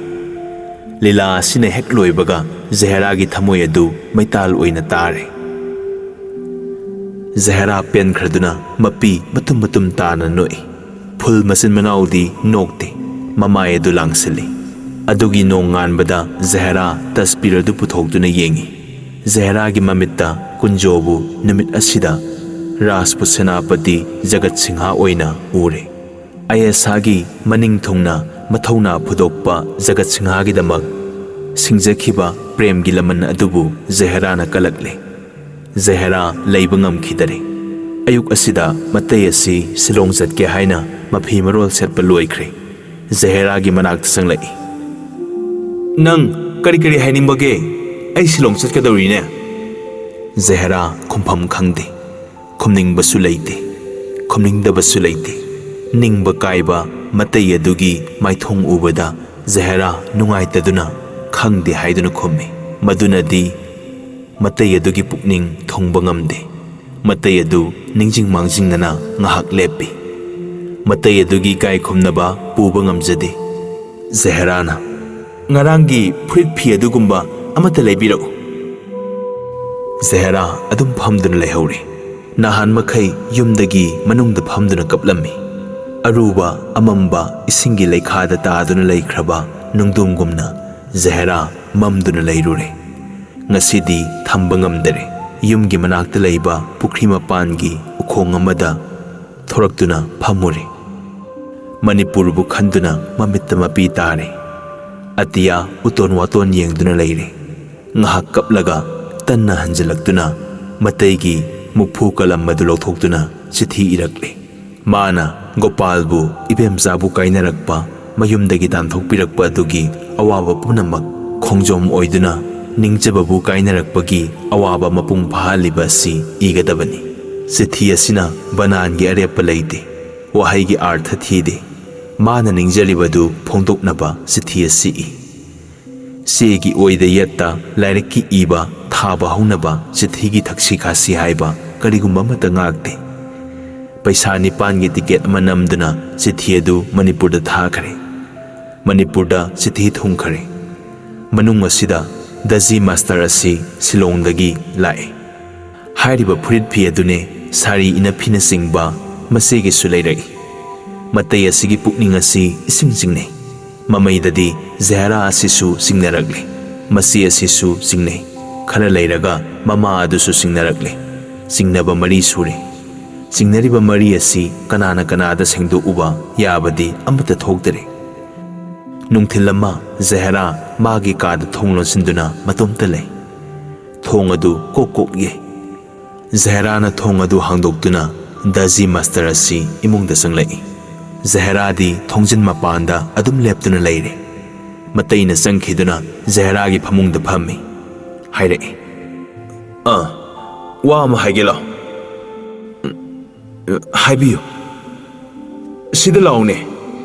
ꯂꯤꯂꯥ ꯑꯁꯤꯅ ꯍꯦꯛ ꯂꯣꯏꯕꯒ ꯖꯍꯦꯔꯥꯒꯤ ꯊꯃꯣꯏ ꯑꯗꯨ ꯃꯩꯇꯥꯜ ꯑꯣꯏꯅ ꯇꯥꯔꯦ꯫ ꯖꯍꯦꯔꯥ ꯄꯦꯟꯈ꯭ꯔꯗꯨꯅ ꯃꯄꯤ ꯃꯇꯨꯝ ꯃꯇꯨꯝ ꯇꯥꯅ ꯅꯣꯛꯏ꯫ ꯐꯨꯜ ꯃꯆꯤꯟ ꯃꯅꯥꯎꯗꯤ ꯅꯣꯛꯇꯦ, ꯃꯃꯥꯏ ꯑꯗꯨ ꯂꯥꯡꯁꯤꯜꯂꯤ꯫ ꯑꯗꯨꯒꯤ ꯅꯣꯡꯉꯥꯟꯕꯗ ꯖꯍꯦꯔꯥ ꯇꯁꯕꯤꯔ ꯑꯗꯨ ꯄꯨꯊꯣꯛꯇꯨꯅ ꯌꯦꯡꯏ꯫ ꯖꯍꯦꯔꯥꯒꯤ ꯃꯃꯤꯠꯇ ꯀꯨꯟꯖꯣꯕꯨ ꯅꯨꯃꯤꯠ ꯑꯁꯤꯗ ꯔꯥꯖꯄꯨꯠ ꯁꯦꯅꯥꯄꯇꯤ ꯖꯒꯠ ꯁꯤꯡꯍ ꯑꯣꯏꯅ ꯎꯔꯦ꯫ ꯑꯌꯦꯁꯥꯒꯤ ꯃꯅꯤꯡ ꯊꯨꯡꯅ ꯃꯊꯧꯅꯥ ꯐꯨꯗꯣꯛꯄ ꯖꯒꯠ ꯁꯤꯡꯍꯒꯤꯗꯃꯛ ꯁꯤꯡꯖꯈꯤꯕ ꯄ꯭ꯔꯦꯝꯒꯤ ꯂꯃꯟ ꯑꯗꯨꯕꯨ ꯖꯍꯦꯔꯥꯅ ꯀꯜꯂꯛꯂꯦ꯫ ꯖꯍꯦꯔꯥ ꯂꯩꯕ ꯉꯝꯈꯤꯗꯔꯦ꯫ ꯑꯌꯨꯛ ꯑꯁꯤꯗ ꯃꯇꯩ ꯑꯁꯤ ꯁꯤꯂꯣꯡ ꯆꯠꯀꯦ ꯍꯥꯏꯅ ꯃꯐꯤ ꯃꯔꯣꯜ ꯁꯦꯠꯄ ꯂꯣꯏꯈ꯭ꯔꯦ꯫ ꯖꯍꯦꯔꯥꯒꯤ ꯃꯅꯥꯛꯇ ꯆꯪꯂꯛꯏ꯫ "ꯅꯪ ꯀꯔꯤ ꯀꯔꯤ ꯍꯥꯏꯅꯤꯡꯕꯒꯦ? ꯑꯩ ꯁꯤꯂꯣꯡ ꯆꯠꯀꯗꯧꯔꯤꯅꯦ꯫" ꯖꯍꯦꯔꯥ ꯈꯨꯝꯐꯝ ꯈꯪꯗꯦ꯫ ꯈꯨꯝꯅꯤꯡꯕꯁꯨ ꯂꯩꯇꯦ, ꯈꯨꯝꯅꯤꯡꯗꯕꯁꯨ ꯂꯩꯇꯦ꯫ ꯅꯤꯡꯕ ꯀꯥꯏꯕ ꯃꯇꯩ ꯑꯗꯨꯒꯤ ꯃꯥꯏꯊꯣꯡ ꯎꯕꯗ ꯖꯍꯦꯔꯥ ꯅꯨꯡꯉꯥꯏꯇꯗꯨꯅ "ꯈꯪꯗꯦ" ꯍꯥꯏꯗꯨꯅ ꯈꯨꯝꯃꯤ꯫ ꯃꯗꯨꯅꯗꯤ ꯃꯇꯩ ꯑꯗꯨꯒꯤ ꯄꯨꯛꯅꯤꯡ ꯊꯨꯡꯕ ꯉꯝꯗꯦ꯫ ꯃꯇꯩ ꯑꯗꯨ ꯅꯤꯡꯁꯤꯡ ꯃꯥꯡꯖꯤꯡꯅꯅ ꯉꯥꯏꯍꯥꯛ ꯂꯦꯞꯄꯤ꯫ ꯃꯇꯩ ꯑꯗꯨꯒꯤ ꯏꯀꯥꯏ ꯈꯨꯝꯅꯕ ꯄꯨꯕ ꯉꯝꯖꯗꯦ꯫ ꯖꯍꯦꯔꯥꯅ, "ꯉꯔꯥꯡꯒꯤ ꯐꯨꯔꯤꯠ ꯐꯤ ꯑꯗꯨꯒꯨꯝꯕ ꯑꯃꯠꯇ ꯂꯩꯕꯤꯔꯛꯎ꯫" ꯖꯍꯦꯔꯥ ꯑꯗꯨꯝ ꯐꯝꯗꯨꯅ ꯂꯩꯍꯧꯔꯦ꯫ ꯅꯍꯥꯟ ꯃꯈꯩ ꯌꯨꯝꯗꯒꯤ ꯃꯅꯨꯡꯗ ꯐꯝꯗꯨꯅ ꯀꯞꯂꯝꯃꯤ꯫ ꯑꯔꯨꯕ ꯑꯃꯝꯕ ꯏꯁꯤꯡꯒꯤ ꯂꯩꯈꯥꯗ ꯇꯥꯗꯨꯅ ꯂꯩꯈ꯭ꯔꯕ ꯅꯨꯡꯗꯣꯡꯒꯨꯝꯅ ꯖꯍꯦꯔꯥ ꯃꯝꯗꯨꯅ ꯂꯩꯔꯨꯔꯦ꯫ ꯉꯁꯤꯗꯤ ꯊꯝꯕ ꯉꯝꯗꯔꯦ꯫ ꯌꯨꯝꯒꯤ ꯃꯅꯥꯛꯇ ꯂꯩꯕ ꯄꯨꯈ꯭ꯔꯤ ꯃꯄꯥꯟꯒꯤ ꯎꯈꯣꯡ ꯑꯃꯗ ꯊꯣꯔꯛꯇꯨꯅ ꯐꯝꯃꯨꯔꯦ꯫ ꯃꯅꯤꯄꯨꯔꯕꯨ ꯈꯟꯗꯨꯅ ꯃꯃꯤꯠꯇ ꯃꯄꯤ ꯇꯥꯔꯦ꯫ ꯑꯇꯤꯌꯥ ꯎꯇꯣꯟ ꯋꯥꯇꯣꯟ ꯌꯦꯡꯗꯨꯅ ꯂꯩꯔꯦ꯫ ꯉꯥꯏꯍꯥꯛ ꯀꯞꯂꯒ ꯇꯟꯅ ꯍꯟꯖꯤꯜꯂꯛꯇꯨꯅ ꯃꯇꯩꯒꯤ ꯃꯨꯛꯐꯨ ꯀꯂꯝ ꯑꯗꯨ ꯂꯧꯊꯣꯛꯇꯨꯅ ꯆꯤꯊꯤ ꯏꯔꯛꯂꯦ꯫ ꯃꯥꯅ ꯒꯣꯄꯥꯜꯕꯨ, ꯏꯕꯦꯝꯆꯥꯕꯨ ꯀꯥꯏꯅꯔꯛꯄ, ꯃꯌꯨꯝꯗꯒꯤ ꯇꯥꯟꯊꯣꯛꯄꯤꯔꯛꯄ ꯑꯗꯨꯒꯤ ꯑꯋꯥꯕ ꯄꯨꯝꯅꯃꯛ ꯈꯣꯡꯖꯣꯝ ꯑꯣꯏꯗꯨꯅ ꯅꯤꯡꯖꯕꯕꯨ ꯀꯥꯏꯅꯔꯛꯄꯒꯤ ꯑꯋꯥꯕ ꯃꯄꯨꯡ ꯐꯥꯍꯜꯂꯤꯕ ꯑꯁꯤ ꯏꯒꯗꯕꯅꯤ꯫ ꯆꯤꯊꯤ ꯑꯁꯤꯅ ꯕꯅꯥꯟꯒꯤ ꯑꯔꯦꯞꯄ ꯂꯩꯇꯦ, ꯋꯥꯍꯩꯒꯤ ꯑꯥꯔꯊ ꯊꯤꯗꯦ꯫ ꯃꯥꯅ ꯅꯤꯡꯖꯔꯤꯕꯗꯨ ꯐꯣꯡꯗꯣꯛꯅꯕ ꯆꯤꯊꯤ ꯑꯁꯤ ꯏ꯫ ꯆꯦꯒꯤ ꯑꯣꯏꯗ ꯌꯦꯠꯇ ꯂꯥꯏꯔꯤꯛꯀꯤ ꯏꯕ ꯊꯥꯕ ꯍꯧꯅꯕ ꯆꯤꯊꯤꯒꯤ ꯊꯛꯁꯤ ꯈꯥꯁꯤ ꯍꯥꯏꯕ ꯀꯔꯤꯒꯨꯝꯕ ꯑꯃꯠꯇ ꯉꯥꯛꯇꯦ꯫ ꯄꯩꯁꯥ ꯅꯤꯄꯥꯟꯒꯤ ꯇꯤꯀꯦꯠ ꯑꯃ ꯅꯝꯗꯨꯅ ꯆꯤꯊꯤ ꯑꯗꯨ ꯃꯅꯤꯄꯨꯔꯗ ꯊꯥꯈ꯭ꯔꯦ꯫ ꯃꯅꯤꯄꯨꯔꯗ ꯆꯤꯊꯤ ꯊꯨꯡꯈꯔꯦ꯫ ꯃꯅꯨꯡ ꯑꯁꯤꯗ ꯗꯖꯤ ꯃꯥꯁꯇꯔ ꯑꯁꯤ ꯁꯤꯂꯣꯡꯗꯒꯤ ꯂꯥꯛꯏ꯫ ꯍꯥꯏꯔꯤꯕ ꯐꯨꯔꯤꯠ ꯐꯤ ꯑꯗꯨꯅꯦ ꯁꯥꯔꯤ ꯏꯅꯐꯤꯅꯆꯤꯡꯕ ꯃꯆꯦꯒꯤꯁꯨ ꯂꯩꯔꯛꯏ꯫ ꯃꯇꯩ ꯑꯁꯤꯒꯤ ꯄꯨꯛꯅꯤꯡ ꯑꯁꯤ ꯏꯁꯤꯡ ꯆꯤꯡꯅꯩ꯫ ꯃꯃꯩꯗꯗꯤ ꯖꯦꯍꯔꯥ ꯑꯁꯤꯁꯨ ꯆꯤꯡꯅꯔꯛꯂꯤ꯫ ꯃꯆꯦ ꯑꯁꯤꯁꯨ ꯆꯤꯡꯅꯩ꯫ ꯈꯔ ꯂꯩꯔꯒ ꯃꯃꯥ ꯑꯗꯨꯁꯨ ꯆꯤꯡꯅꯔꯛꯂꯤ꯫ ꯆꯤꯡꯅꯕ ꯃꯔꯤ ꯁꯨꯔꯦ꯫ ꯆꯤꯡꯅꯔꯤꯕ ꯃꯔꯤ ꯑꯁꯤ ꯀꯅꯥꯅ ꯀꯅꯥꯗ ꯁꯦꯡꯗꯣꯛꯎꯕ ꯌꯥꯕꯗꯤ ꯑꯃꯠꯇ ꯊꯣꯛꯇꯔꯦ꯫ ꯅꯨꯡꯊꯤꯜ ꯑꯃ ꯖꯦꯍꯔꯥ ꯃꯥꯒꯤ ꯀꯥꯗ ꯊꯣꯡ ꯂꯣꯟꯁꯤꯟꯗꯨꯅ ꯃꯇꯣꯝꯇ ꯂꯩ꯫ ꯊꯣꯡ ꯑꯗꯨ ꯀꯣꯛ ꯀꯣꯛ ꯌꯩ꯫ ꯖꯦꯍꯔꯥꯅ ꯊꯣꯡ ꯑꯗꯨ ꯍꯥꯡꯗꯣꯛꯇꯨꯅ ꯗꯖꯤ ꯃꯥꯁꯇꯔ ꯑꯁꯤ ꯏꯃꯨꯡꯗ ꯆꯪꯂꯛꯏ꯫ ꯖꯦꯍꯔꯥꯗꯤ ꯊꯣꯡꯖꯤꯟ ꯃꯄꯥꯟꯗ ꯑꯗꯨꯝ ꯂꯦꯞꯇꯨꯅ ꯂꯩꯔꯦ꯫ ꯃꯇꯩꯅ ꯆꯪꯈꯤꯗꯨꯅ ꯖꯦꯍꯔꯥꯒꯤ ꯐꯃꯨꯡꯗ ꯐꯝꯃꯤ꯫ ꯍꯥꯏꯔꯛꯏ, "ꯑꯥ, ꯋꯥ ꯑꯃ ꯍꯥꯏꯒꯦ ꯂꯥꯎ꯫" "ꯍꯥꯏꯕꯤꯌꯨ꯫" "ꯁꯤꯗ ꯂꯥꯎꯅꯦ꯫"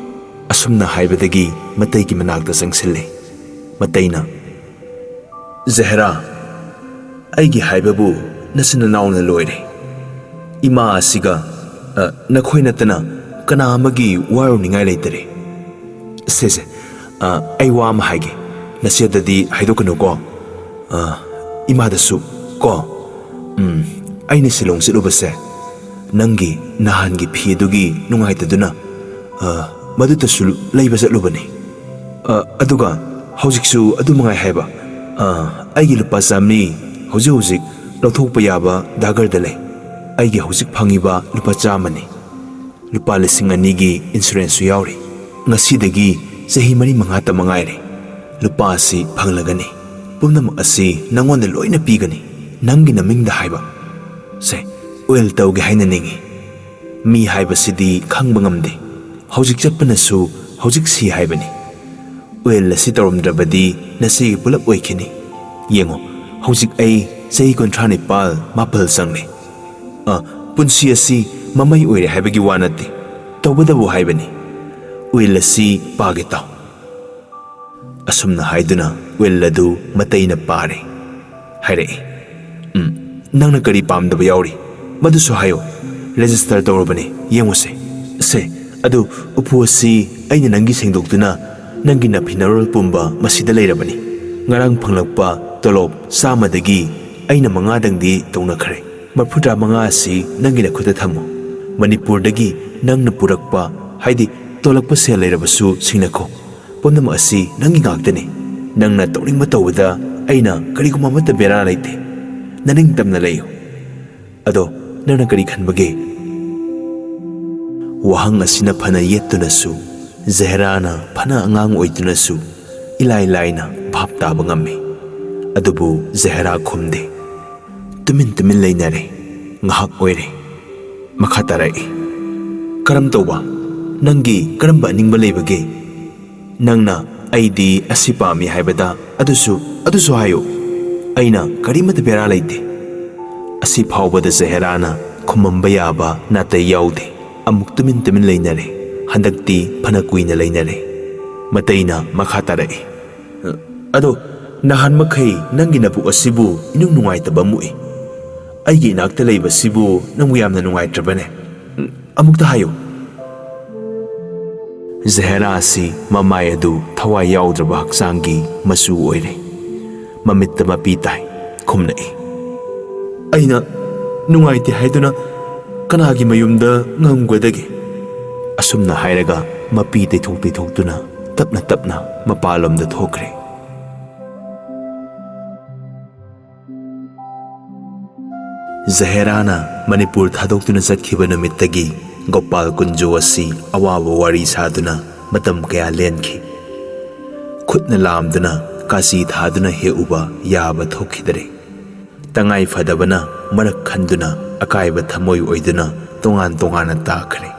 ꯑꯁꯨꯝꯅ ꯍꯥꯏꯕꯗꯒꯤ ꯃꯇꯩꯒꯤ ꯃꯅꯥꯛꯇ ꯆꯪꯁꯤꯜꯂꯦ꯫ ꯃꯇꯩꯅ, "ꯖꯍꯦꯔꯥ, ꯑꯩꯒꯤ ꯍꯥꯏꯕꯕꯨ ꯅꯆꯤꯟ ꯅꯅꯥꯎꯅ ꯂꯣꯏꯔꯦ꯫ ꯏꯃꯥ ꯑꯁꯤꯒ, ꯑ, ꯅꯈꯣꯏ ꯅꯠꯇꯅ ꯀꯅꯥ ꯑꯃꯒꯤ ꯋꯥꯔꯨꯅꯤꯡꯉꯥꯏ ꯂꯩꯇꯔꯦ꯫" "ꯁꯦ, ꯁꯦ, ꯑ, ꯑꯩ ꯋꯥ ꯑꯃ ꯍꯥꯏꯒꯦ꯫ ꯅꯆꯦꯗꯗꯤ ꯍꯥꯏꯗꯣꯛꯀꯅꯨꯀꯣ꯫ ꯑ, ꯏꯃꯥꯗꯁꯨ ꯀꯣ꯫ ꯎꯝ, ꯑꯩꯅ ꯁꯤꯂꯣꯡ ꯆꯠꯂꯨꯕꯁꯦ ꯅꯪꯒꯤ ꯅꯍꯥꯟꯒꯤ ꯐꯤ ꯑꯗꯨꯒꯤ ꯅꯨꯡꯉꯥꯏꯇꯗꯨꯅ, ꯑ, ꯃꯗꯨꯇꯁꯨ ꯂꯩꯕ ꯆꯠꯂꯨꯕꯅꯤ꯫ ꯑ, ꯑꯗꯨꯒ ꯍꯧꯖꯤꯛꯁꯨ ꯑꯗꯨ ꯃꯉꯥꯏ ꯍꯥꯏꯕ, ꯑ, ꯑꯩꯒꯤ ꯂꯨꯄꯥ ꯆꯥꯝꯃꯔꯤ ꯍꯧꯖꯤꯛ ꯍꯧꯖꯤꯛ ꯂꯧꯊꯣꯛꯄ ꯌꯥꯕ ꯗꯥꯒꯔꯗ ꯂꯩ꯫ ꯑꯩꯒꯤ ꯍꯧꯖꯤꯛ ꯐꯪꯉꯤꯕ ꯂꯨꯄꯥ ꯆꯥꯝꯃꯅꯤ꯫ ꯂꯨꯄꯥ ꯂꯤꯁꯤꯡ ꯑꯅꯤꯒꯤ ꯏꯟꯁꯨꯔꯦꯟꯁꯁꯨ ꯌꯥꯎꯔꯤ꯫ ꯉꯁꯤꯗꯒꯤ ꯆꯍꯤ ꯃꯔꯤ ꯃꯉꯥꯇ ꯃꯉꯥꯏꯔꯦ꯫ ꯂꯨꯄꯥ ꯑꯁꯤ ꯐꯪꯂꯒꯅꯤ꯫ ꯄꯨꯝꯅꯃꯛ ꯑꯁꯤ ꯅꯪꯉꯣꯟꯗ ꯂꯣꯏꯅ ꯄꯤꯒꯅꯤ꯫ ꯅꯪꯒꯤ ꯅꯃꯤꯡꯗ ꯍꯥꯏꯕ꯫ ꯁꯦ, ꯎꯏꯜ ꯇꯧꯒꯦ ꯍꯥꯏꯅ ꯅꯤꯡꯏ꯫ ꯃꯤ ꯍꯥꯏꯕꯁꯤꯗꯤ ꯈꯪꯕ ꯉꯝꯗꯦ꯫ ꯍꯧꯖꯤꯛ ꯆꯠꯄꯅꯁꯨ ꯍꯧꯖꯤꯛ ꯁꯤ ꯍꯥꯏꯕꯅꯤ꯫ ꯎꯏꯜ ꯑꯁꯤ ꯇꯧꯔꯝꯗ꯭ꯔꯕꯗꯤ ꯅꯆꯦꯒꯤ ꯄꯨꯂꯞ ꯑꯣꯏꯈꯤꯅꯤ꯫ ꯌꯦꯡꯉꯣ, ꯍꯧꯖꯤꯛ ꯑꯩ ꯆꯍꯤ ꯀꯨꯟꯊ꯭ꯔꯥ ꯅꯤꯄꯥꯜ ꯃꯥꯄꯜ ꯆꯪꯂꯦ꯫ ꯑ, ꯄꯨꯟꯁꯤ ꯑꯁꯤ ꯃꯃꯩ ꯑꯣꯏꯔꯦ ꯍꯥꯏꯕꯒꯤ ꯋꯥ ꯅꯠꯇꯦ, ꯇꯧꯕꯇꯕꯨ ꯍꯥꯏꯕꯅꯤ꯫ ꯎꯏꯜ ꯑꯁꯤ ꯄꯥꯒꯦ ꯇꯥꯎ꯫ ꯑꯁꯨꯝꯅ ꯍꯥꯏꯗꯨꯅ ꯎꯏꯜ ꯑꯗꯨ ꯃꯇꯩꯅ ꯄꯥꯔꯦ꯫ ꯍꯥꯏꯔꯛꯏ, "ꯎꯝ, ꯅꯪꯅ ꯀꯔꯤ ꯄꯥꯝꯗꯕ ꯌꯥꯎꯔꯤ? ꯃꯗꯨꯁꯨ ꯍꯥꯏꯌꯨ꯫ ꯔꯦꯖꯤꯁꯇꯔ ꯇꯧꯔꯕꯅꯤ, ꯌꯦꯡꯉꯨꯁꯦ꯫ ꯁꯦ, ꯑꯗꯨ ꯎꯄꯨ ꯑꯁꯤ ꯑꯩꯅ ꯅꯪꯒꯤ ꯁꯦꯡꯗꯣꯛꯇꯨꯅ ꯅꯪꯒꯤ ꯅꯐꯤ ꯅꯔꯣꯜ ꯄꯨꯝꯕ ꯃꯁꯤꯗ ꯂꯩꯔꯕꯅꯤ꯫ ꯉꯔꯥꯡ ꯐꯪꯂꯛꯄ ꯇꯣꯂꯣꯞ ꯆꯥꯝꯃꯗꯒꯤ ꯑꯩꯅ ꯃꯉꯥꯗꯪꯗꯤ ꯇꯧꯅꯈ꯭ꯔꯦ꯫ ꯃꯔꯐꯨꯇꯔꯥ ꯃꯉꯥ ꯑꯁꯤ ꯅꯪꯒꯤ ꯅꯈꯨꯠꯇ ꯊꯝꯃꯨ꯫ ꯃꯅꯤꯄꯨꯔꯗꯒꯤ ꯅꯪꯅ ꯄꯨꯔꯛꯄ, ꯍꯥꯏꯗꯤ ꯇꯣꯂꯛꯄ ꯁꯦꯜ ꯂꯩꯔꯕꯁꯨ ꯁꯤꯡꯅꯈꯣ꯫ ꯄꯨꯝꯅꯃꯛ ꯑꯁꯤ ꯅꯪꯒꯤ ꯉꯥꯛꯇꯅꯤ꯫ ꯅꯪꯅ ꯇꯧꯅꯤꯡꯕ ꯇꯧꯕꯗ ꯑꯩꯅ ꯀꯔꯤꯒꯨꯝꯕ ꯑꯃꯠꯇ ꯕꯦꯔꯥ ꯂꯩꯇꯦ꯫ ꯅꯅꯤꯡꯇꯝꯅ ꯂꯩꯌꯨ꯫ ꯑꯗꯣ ꯅꯪꯅ ꯀꯔꯤ ꯈꯟꯕꯒꯦ?" ꯋꯥꯍꯪ ꯑꯁꯤꯅ ꯐꯅ ꯌꯦꯠꯇꯨꯅꯁꯨ ꯖꯍꯦꯔꯥꯅ ꯐꯅ ꯑꯉꯥꯡ ꯑꯣꯏꯗꯨꯅꯁꯨ ꯏꯂꯥꯏ ꯂꯥꯏꯅ ꯚꯥꯞ ꯇꯥꯕ ꯉꯝꯃꯤ꯫ ꯑꯗꯨꯕꯨ ꯖꯍꯦꯔꯥ ꯈꯨꯝꯗꯦ꯫ ꯇꯨꯃꯤꯟ ꯇꯨꯃꯤꯟ ꯂꯩꯅꯔꯦ꯫ ꯉꯥꯏꯍꯥꯛ ꯑꯣꯏꯔꯦ꯫ ꯃꯈꯥ ꯇꯥꯔꯛꯏ, "ꯀꯔꯝ ꯇꯧꯕ? ꯅꯪꯒꯤ ꯀꯔꯝꯕ ꯑꯅꯤꯡꯕ ꯂꯩꯕꯒꯦ? ꯅꯪꯅ 'ꯑꯩꯗꯤ ꯑꯁꯤ ꯄꯥꯝꯃꯤ' ꯍꯥꯏꯕꯗ ꯑꯗꯨꯁꯨ, ꯑꯗꯨꯁꯨ ꯍꯥꯏꯌꯨ꯫ ꯑꯩꯅ ꯀꯔꯤꯃꯠꯇ ꯕꯦꯔꯥ ꯂꯩꯇꯦ"꯫ ꯑꯁꯤ ꯐꯥꯎꯕꯗ ꯖꯍꯦꯔꯥꯅ ꯈꯨꯝꯃꯝꯕ ꯌꯥꯕ ꯅꯥꯇꯩ ꯌꯥꯎꯗꯦ꯫ ꯑꯃꯨꯛ ꯇꯨꯃꯤꯟ ꯇꯨꯃꯤꯟ ꯂꯩꯅꯔꯦ꯫ ꯍꯟꯗꯛꯇꯤ ꯐꯅ ꯀꯨꯏꯅ ꯂꯩꯅꯔꯦ꯫ ꯃꯇꯩꯅ ꯃꯈꯥ ꯇꯥꯔꯛꯏ, "ꯑꯗꯣ ꯅꯍꯥꯟ ꯃꯈꯩ ꯅꯪꯒꯤ ꯅꯕꯨꯛ ꯑꯁꯤꯕꯨ ꯏꯅꯨꯡ ꯅꯨꯡꯉꯥꯏꯇꯕ ꯑꯃ ꯎꯏ꯫ ꯑꯩꯒꯤ ꯏꯅꯥꯛꯇ ꯂꯩꯕꯁꯤꯕꯨ ꯅꯪꯕꯨ ꯌꯥꯝꯅ ꯅꯨꯡꯉꯥꯏꯇ꯭ꯔꯕꯅꯦ? ꯑꯃꯨꯛꯇ ꯍꯥꯏꯌꯨ"꯫ ꯖꯍꯦꯔꯥ ꯑꯁꯤ ꯃꯃꯥꯏ ꯑꯗꯨ ꯊꯋꯥꯏ ꯌꯥꯎꯗ꯭ꯔꯕ ꯍꯛꯆꯥꯡꯒꯤ ꯃꯆꯨ ꯑꯣꯏꯔꯦ꯫ ꯃꯃꯤꯠꯇ ꯃꯄꯤ ꯇꯥꯏ꯫ ꯈꯨꯝꯂꯛꯏ, "ꯑꯩꯅ ꯅꯨꯡꯉꯥꯏꯇꯦ ꯍꯥꯏꯗꯨꯅ ꯀꯅꯥꯒꯤ ꯃꯌꯨꯝꯗ ꯉꯝꯒꯗꯒꯦ?" ꯑꯁꯨꯝꯅ ꯍꯥꯏꯔꯒ ꯃꯄꯤ ꯇꯩꯊꯣꯛ ꯇꯩꯊꯣꯛꯇꯨꯅ ꯇꯞꯅ ꯇꯞꯅ ꯃꯄꯥꯟꯂꯣꯝꯗ ꯊꯣꯛꯈ꯭ꯔꯦ꯫ ꯖꯍꯦꯔꯥꯅ ꯃꯅꯤꯄꯨꯔ ꯊꯥꯗꯣꯛꯇꯨꯅ ꯆꯠꯈꯤꯕ ꯅꯨꯃꯤꯠꯇꯒꯤ ꯒꯣꯄꯥꯜ ꯀꯨꯟꯖꯣ ꯑꯁꯤ ꯑꯋꯥꯕ ꯋꯥꯔꯤ ꯁꯥꯗꯨꯅ ꯃꯇꯝ ꯀꯌꯥ ꯂꯦꯟꯈꯤ꯫ ꯈꯨꯠꯅ ꯂꯥꯝꯗꯨꯅ ꯀꯥꯆꯤ ꯊꯥꯗꯨꯅ ꯍꯦꯛꯎꯕ ꯌꯥꯕ ꯊꯣꯛꯈꯤꯗ꯭ꯔꯦ꯫ ꯇꯉꯥꯏ ꯐꯗꯕꯅ ꯃꯔꯛ ꯈꯟꯗꯨꯅ ꯑꯀꯥꯏꯕ ꯊꯃꯣꯏ ꯑꯣꯏꯗꯨꯅ ꯇꯣꯉꯥꯟ ꯇꯣꯉꯥꯟꯅ ꯇꯥꯈ꯭ꯔꯦ꯫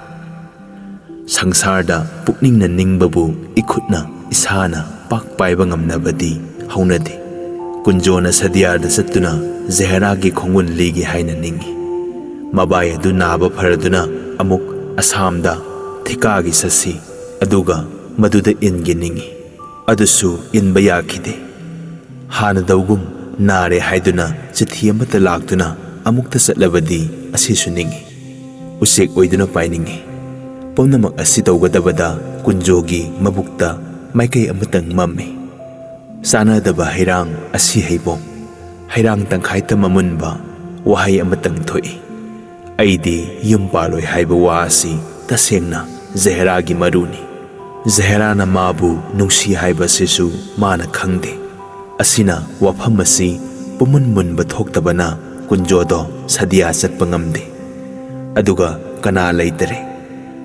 ꯁꯪꯁꯥꯔꯗ ꯄꯨꯛꯅꯤꯡꯅ ꯅꯤꯡꯕꯕꯨ ꯏꯈꯨꯠꯅ ꯏꯁꯥꯅ ꯄꯥꯛ ꯄꯥꯏꯕ ꯉꯝꯅꯕꯗꯤ ꯍꯧꯅꯗꯦ꯫ ꯀꯨꯟꯖꯣꯅ ꯁꯗꯤꯌꯥꯔꯗ ꯆꯠꯇꯨꯅ ꯖꯍꯦꯔꯥꯒꯤ ꯈꯣꯡꯒꯨꯟ ꯂꯤꯒꯦ ꯍꯥꯏꯅ ꯅꯤꯡꯏ꯫ ꯃꯕꯥꯏ ꯑꯗꯨ ꯅꯥꯕ ꯐꯔꯗꯨꯅ ꯑꯃꯨꯛ ꯑꯁꯥꯝꯗ ꯊꯤꯀꯥꯒꯤ ꯆꯠꯁꯤ, ꯑꯗꯨꯒ ꯃꯗꯨꯗ ꯏꯟꯒꯦ ꯅꯤꯡꯏ꯫ ꯑꯗꯨꯁꯨ ꯏꯟꯕ ꯌꯥꯈꯤꯗꯦ꯫ ꯍꯥꯟꯅꯗꯧꯒꯨꯝ ꯅꯥꯔꯦ ꯍꯥꯏꯗꯨꯅ ꯆꯤꯊꯤ ꯑꯃꯠꯇ ꯂꯥꯛꯇꯨꯅ ꯑꯃꯨꯛꯇ ꯆꯠꯂꯕꯗꯤ ꯑꯁꯤꯁꯨ ꯅꯤꯡꯏ꯫ ꯎꯆꯦꯛ ꯑꯣꯏꯗꯨꯅ ꯄꯥꯏꯅꯤꯡꯏ꯫ ꯄꯨꯝꯅꯃꯛ ꯑꯁꯤ ꯇꯧꯒꯗꯕꯗ ꯀꯨꯟꯖꯣꯒꯤ ꯃꯕꯨꯛꯇ ꯃꯥꯏꯀꯩ ꯑꯃꯇꯪ ꯃꯝꯃꯤ꯫ ꯆꯥꯅꯗꯕ ꯍꯩꯔꯥꯡ ꯑꯁꯤ ꯍꯩꯕꯣꯡ, ꯍꯩꯔꯥꯡ ꯇꯪꯈꯥꯏꯇ ꯃꯃꯨꯟꯕ ꯋꯥꯍꯩ ꯑꯃꯇꯪ ꯊꯣꯛꯏ꯫ ꯑꯩꯗꯤ ꯌꯨꯝ ꯄꯥꯜꯂꯣꯏ ꯍꯥꯏꯕ ꯋꯥ ꯑꯁꯤ ꯇꯁꯦꯡꯅ ꯖꯍꯦꯔꯥꯒꯤ ꯃꯔꯨꯅꯤ꯫ ꯖꯍꯦꯔꯥꯅ ꯃꯥꯕꯨ ꯅꯨꯡꯁꯤ ꯍꯥꯏꯕ ꯑꯁꯤꯁꯨ ꯃꯥꯅ ꯈꯪꯗꯦ꯫ ꯑꯁꯤꯅ ꯋꯥꯐꯝ ꯑꯁꯤ ꯄꯨꯝꯃꯨꯟ ꯃꯨꯟꯕ ꯊꯣꯛꯇꯕꯅ ꯀꯨꯟꯖꯣꯗꯣ ꯁꯗꯤꯌꯥ ꯆꯠꯄ ꯉꯝꯗꯦ꯫ ꯑꯗꯨꯒ ꯀꯅꯥ ꯂꯩꯇꯔꯦ꯫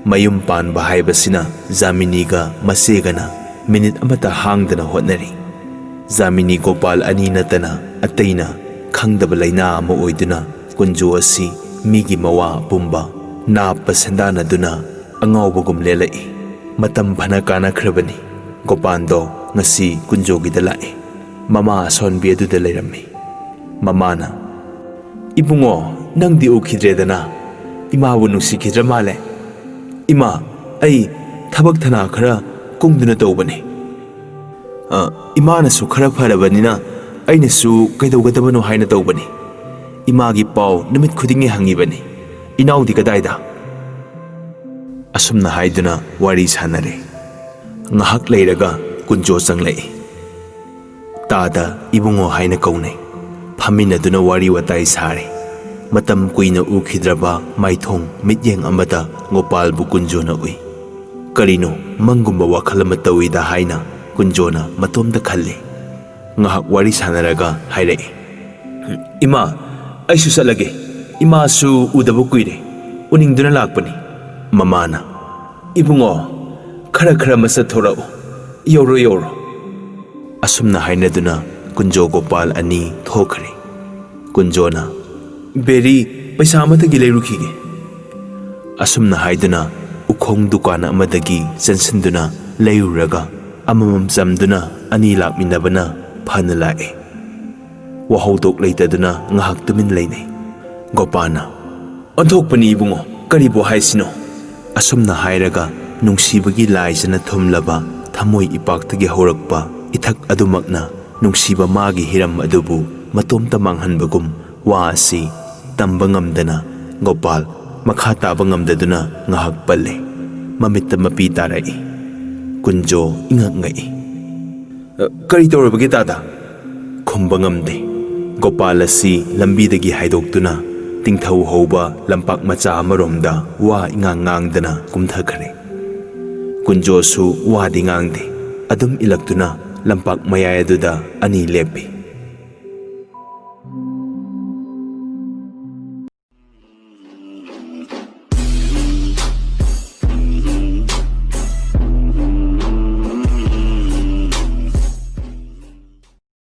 ꯃꯌꯨꯝ ꯄꯥꯟꯕ ꯍꯥꯏꯕꯁꯤꯅ ꯖꯥꯃꯤꯅꯤꯒ ꯃꯆꯦꯒꯅ ꯃꯤꯅꯤꯠ ꯑꯃꯠꯇ ꯍꯥꯡꯗꯅ ꯍꯣꯠꯅꯔꯤ꯫ ꯖꯥꯃꯤꯅꯤ ꯒꯣꯄꯥꯜ ꯑꯅꯤ ꯅꯠꯇꯅ ꯑꯇꯩꯅ ꯈꯪꯗꯕ ꯂꯩꯅꯥ ꯑꯃ ꯑꯣꯏꯗꯨꯅ ꯀꯨꯟꯖꯣ ꯑꯁꯤ ꯃꯤꯒꯤ ꯃꯋꯥ ꯄꯨꯝꯕ ꯅꯥꯞꯄ ꯁꯦꯟꯗꯥꯅꯗꯨꯅ ꯑꯉꯥꯎꯕꯒꯨꯝ ꯂꯦꯜꯂꯛꯏ꯫ ꯃꯇꯝ ꯐꯅ ꯀꯥꯟꯅꯈ꯭ꯔꯕꯅꯤ꯫ ꯒꯣꯄꯥꯟꯗꯣ ꯉꯁꯤ ꯀꯨꯟꯖꯣꯒꯤꯗ ꯂꯥꯛꯏ꯫ ꯃꯃꯥ ꯑꯁꯣꯟꯕꯤ ꯑꯗꯨꯗ ꯂꯩꯔꯝꯃꯤ꯫ ꯃꯃꯥꯅ, "ꯏꯕꯨꯡꯉꯣ, ꯅꯪꯗꯤ ꯎꯈꯤꯗ꯭ꯔꯦꯗꯅ꯫ ꯏꯃꯥꯕꯨ ꯅꯨꯡꯁꯤꯈꯤꯗ꯭ꯔ ꯃꯥꯜꯂꯦ꯫ ꯏꯃꯥ, ꯑꯩ ꯊꯕꯛ ꯊꯅꯥ ꯈꯔ ꯀꯨꯡꯗꯨꯅ ꯇꯧꯕꯅꯤ꯫ ꯑ, ꯏꯃꯥꯅꯁꯨ ꯈꯔ ꯐꯔꯕꯅꯤꯅ ꯑꯩꯅꯁꯨ ꯀꯩꯗꯧꯒꯗꯕꯅꯣ ꯍꯥꯏꯅ ꯇꯧꯕꯅꯤ꯫ ꯏꯃꯥꯒꯤ ꯄꯥꯎ ꯅꯨꯃꯤꯠ ꯈꯨꯗꯤꯡꯒꯤ ꯍꯪꯉꯤꯕꯅꯤ꯫ ꯏꯅꯥꯎꯗꯤ ꯀꯗꯥꯏꯗ?" ꯑꯁꯨꯝꯅ ꯍꯥꯏꯗꯨꯅ ꯋꯥꯔꯤ ꯁꯥꯟꯅꯔꯦ꯫ ꯉꯥꯏꯍꯥꯛ ꯂꯩꯔꯒ ꯀꯨꯟꯖꯣ ꯆꯪꯂꯛꯏ꯫ "ꯇꯥꯗ, ꯏꯕꯨꯡꯉꯣ" ꯍꯥꯏꯅ ꯀꯧꯅꯩ꯫ ꯐꯝꯃꯤꯟꯅꯗꯨꯅ ꯋꯥꯔꯤ ꯋꯥꯇꯥꯏ ꯁꯥꯔꯦ꯫ ꯃꯇꯝ ꯀꯨꯏꯅ ꯎꯈꯤꯗ꯭ꯔꯕ ꯃꯥꯏꯊꯣꯡ ꯃꯤꯠꯌꯦꯡ ꯑꯃꯗ ꯒꯣꯄꯥꯜꯕꯨ ꯀꯨꯟꯖꯣꯅ ꯎꯏ꯫ ꯀꯔꯤꯅꯣ, ꯃꯪꯒꯨꯝꯕ ꯋꯥꯈꯜ ꯑꯃ ꯇꯧꯏꯗ ꯍꯥꯏꯅ ꯀꯨꯟꯖꯣꯅ ꯃꯇꯣꯝꯇ ꯈꯜꯂꯤ꯫ ꯉꯥꯏꯍꯥꯛ ꯋꯥꯔꯤ ꯁꯥꯟꯅꯔꯒ ꯍꯥꯏꯔꯛꯏ, "ꯏꯃꯥ, ꯑꯩꯁꯨ ꯆꯠꯂꯒꯦ꯫ ꯏꯃꯥꯁꯨ ꯎꯗꯕ ꯀꯨꯏꯔꯦ꯫ ꯎꯅꯤꯡꯗꯨꯅ ꯂꯥꯛꯄꯅꯤ꯫" ꯃꯃꯥꯅ, "ꯏꯕꯨꯡꯉꯣ, ꯈꯔ ꯈꯔ ꯃꯆꯠ ꯊꯣꯔꯛꯎ꯫ ꯌꯧꯔꯣ, ꯌꯧꯔꯣ꯫" ꯑꯁꯨꯝꯅ ꯍꯥꯏꯅꯗꯨꯅ ꯀꯨꯟꯖꯣ ꯒꯣꯄꯥꯜ ꯑꯅꯤ ꯊꯣꯛꯈ꯭ꯔꯦ꯫ ꯀꯨꯟꯖꯣꯅ, "ꯕꯦꯔꯤ, ꯄꯩꯁꯥ ꯑꯃꯠꯇꯒꯤ ꯂꯩꯔꯨꯈꯤꯒꯦ꯫" ꯑꯁꯨꯝꯅ ꯍꯥꯏꯗꯨꯅ ꯎꯈꯣꯡ ꯗꯨꯀꯥꯟ ꯑꯃꯗꯒꯤ ꯆꯦꯟꯁꯤꯟꯗꯨꯅ ꯂꯩꯔꯨꯔꯒ ꯑꯃꯃꯝ ꯆꯝꯗꯨꯅ ꯑꯅꯤ ꯂꯥꯛꯃꯤꯟꯅꯕꯅ ꯐꯅ ꯂꯥꯛꯏ꯫ ꯋꯥꯍꯧꯗꯣꯛ ꯂꯩꯇꯗꯨꯅ ꯉꯥꯏꯍꯥꯛ ꯇꯨꯃꯤꯟ ꯂꯩꯅꯩ꯫ ꯒꯣꯄꯥꯜꯅ, "ꯑꯣꯟꯊꯣꯛꯄꯅꯤ ꯏꯕꯨꯡꯉꯣ, ꯀꯔꯤꯕꯨ ꯍꯥꯏꯁꯤꯅꯣ?" ꯑꯁꯨꯝꯅ ꯍꯥꯏꯔꯒ ꯅꯨꯡꯁꯤꯕꯒꯤ ꯂꯥꯏꯖꯅ ꯊꯨꯝꯂꯕ ꯊꯃꯣꯏ ꯏꯄꯥꯛꯇꯒꯤ ꯍꯧꯔꯛꯄ ꯏꯊꯛ ꯑꯗꯨꯃꯛꯅ ꯅꯨꯡꯁꯤꯕ ꯃꯥꯒꯤ ꯍꯤꯔꯝ ꯑꯗꯨꯕꯨ ꯃꯇꯣꯝꯇ ꯃꯥꯡꯍꯟꯕꯒꯨꯝ ꯋꯥ ꯑꯁꯤ ꯇꯝꯕ ꯉꯝꯗꯅ ꯒꯣꯄꯥꯜ ꯃꯈꯥ ꯇꯥꯕ ꯉꯝꯗꯗꯨꯅ ꯉꯥꯏꯍꯥꯛ ꯄꯜꯂꯦ꯫ ꯃꯃꯤꯠꯇ ꯃꯄꯤ ꯇꯥꯔꯛꯏ꯫ ꯀꯨꯟꯖꯣ ꯏꯉꯛ ꯉꯛꯏ꯫ "ꯑ, ꯀꯔꯤ ꯇꯧꯔꯕꯒꯦ ꯗꯥꯗꯥ?" ꯈꯨꯝꯕ ꯉꯝꯗꯦ꯫ ꯒꯣꯄꯥꯜ ꯑꯁꯤ ꯂꯝꯕꯤꯗꯒꯤ ꯍꯥꯏꯗꯣꯛꯇꯨꯅ ꯇꯤꯡꯊꯧ ꯍꯧꯕ ꯂꯝꯄꯥꯛ ꯃꯆꯥ ꯑꯃꯔꯣꯝꯗ ꯋꯥ ꯏꯉꯥꯡ ꯉꯥꯡꯗꯅ ꯀꯨꯝꯊꯈ꯭ꯔꯦ꯫ ꯀꯨꯟꯖꯣꯁꯨ ꯋꯥꯗꯤ ꯉꯥꯡꯗꯦ꯫ ꯑꯗꯨꯝ ꯏꯜꯂꯛꯇꯨꯅ ꯂꯝꯄꯥꯛ ꯃꯌꯥꯏ ꯑꯗꯨꯗ ꯑꯅꯤ ꯂꯦꯞꯄꯤ꯫